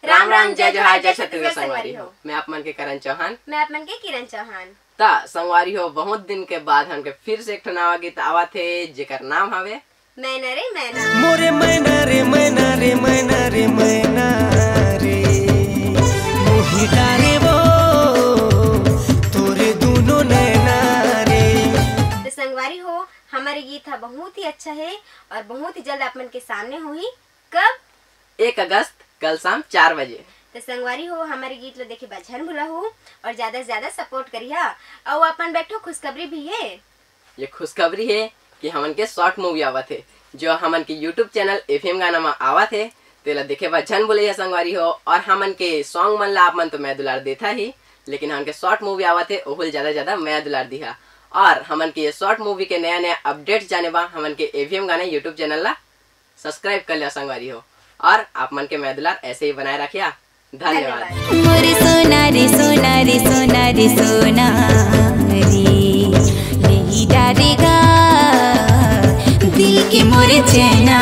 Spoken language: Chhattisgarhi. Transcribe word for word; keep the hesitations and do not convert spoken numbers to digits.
राम राम, जय जोहार, जय छत्तीसगढ़ संगवारी हो। मैं आप मन के करण चौहान। मैं आप मन के किरण चौहान। त संगवारी हो, बहुत दिन के बाद हमके फिर से एक ठो नवा गीत आवत हे, जेकर नाम हवे मैना रे मैना। मोरे मैना रे मैना रे मैना रे मैना रे, मोही डारे वो तोरे दोनों नैना रे। तो संगवारी हो, हमारे गीत ह बहुत ही अच्छा है और बहुत ही जल्द आप मन के सामने होही। कब? एक अगस्त, कल शाम चार बजे। तो संगवारी हो, हमारे गीत ला देखे बर झन भूलहू और ज्यादा से ज्यादा सपोर्ट करिहा। और अपन बैठो खुशखबरी भी है। ये खुशखबरी है कि हमन के शॉर्ट मूवी आवत है, जो हमन के यूट्यूब चैनल एफएम गाना में आवत है। तेला देखे बर झन भूलइहा संगवारी हो। और हमन के सॉन्ग मन ला आप मन तो मैं दुलार देथा ही, लेकिन हमन के शॉर्ट मूवी आवत है, ओहू ला ज्यादा ज्यादा मैं दुलार दिहा। और हमन के ये शॉर्ट मूवी के नया नया अपडेट्स जाने बर हमन के एफएम गाना यूट्यूब चैनल ला सब्सक्राइब कर लिया संगवारी हो। और आप मन के मैं दुलार ऐसे ही बनाए रखिया। धन्यवाद। मोर सोना रे सोना रे सोना रे सोना रे, नहीं डारेगा दिल के मोर चैना